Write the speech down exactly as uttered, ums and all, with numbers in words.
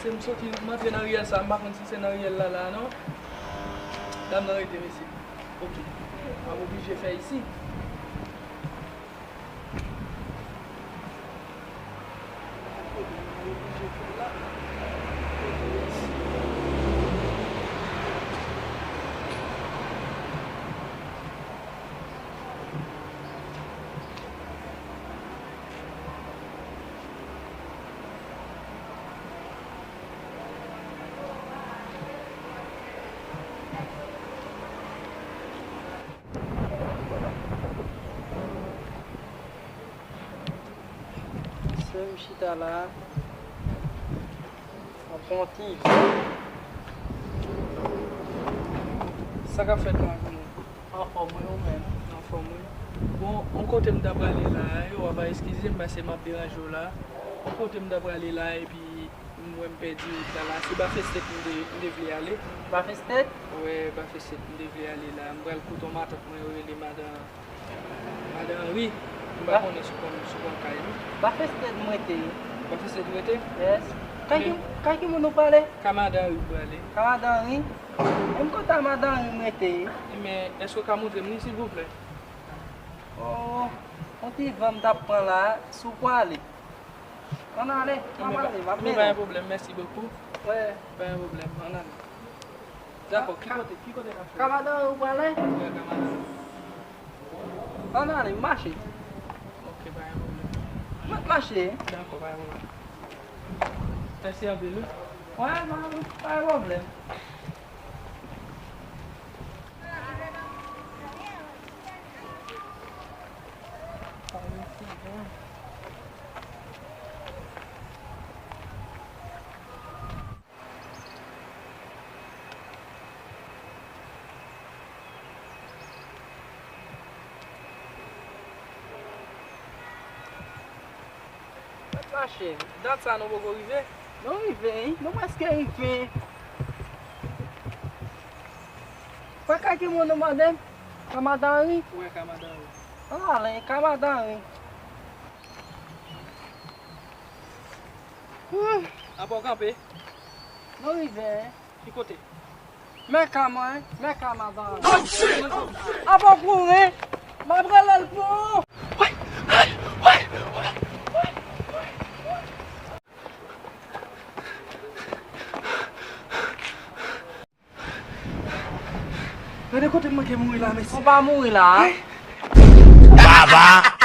Se m soti, m antre nan riyèl sa, m pa konn si se nan riyèl la, la, non. Dam nan rete, mesye. Ok. M ap oblije fè isi. Sè m chita la, m ap pran yon ti. Sa k ap fèt la, konnen? Anfòm, wi, ou menm? Anfòm, wi. Bon, yon kote m ta prale la, yo, w ap eskize m paske m ap deranje w la. Yon kote m ta prale la, epi m wè m pèdi wout la la. Se Buffet State m te, m te vle ale. Buffet State? Wè, Buffet State m te vle ale la. M pral kote yon matant mwen, yo rele madan Madan Henry, m pa konnen si w konn, si w konn kay li. Buffet State m rete. Buffet State ou rete? Yes. Kay ki, kay ki moun ou prale? Kay Madan Henry m prale. Kay Madan Henry? Menm kote a Madan Henry m rete. Men, èske w ka montre m li, silvouplè? Oh, yon ti van m t ap pran la, si w prale. Ann ale, ann ale, m ap mennen w. Men pa gen pwoblèm, mèsi bokou. Wè. Pa gen pwoblèm, ann ale. Dakò, ki kote, ki kote n ap fè? Kay Madan Henry ou prale? Wè, Kay Madan Henry. Ann ale, mache. Ok, pa gen pwoblèm. Mwen mache. Dakò, pa gen pwoblèm. Mèsi anpil, wi. Wè, pa, pa gen pwoblèm. Mèt mache, dat sa nou poko rive? Nou rive, wi. Nou prèske rive. Wè kay ki moun ou mande m? Kay Madan Henry? Wè, Kay Madan Henry. Ann ale, Kay Madan Henry. Hmm. Apa w kanpe? Nou rive, wi. Ki kote? Men kay mwen, men kay madan. Apa w kouri? M ap rele l pou ou. Gade kote m manke mouri la, mesye. Ou pa mouri la. Baba.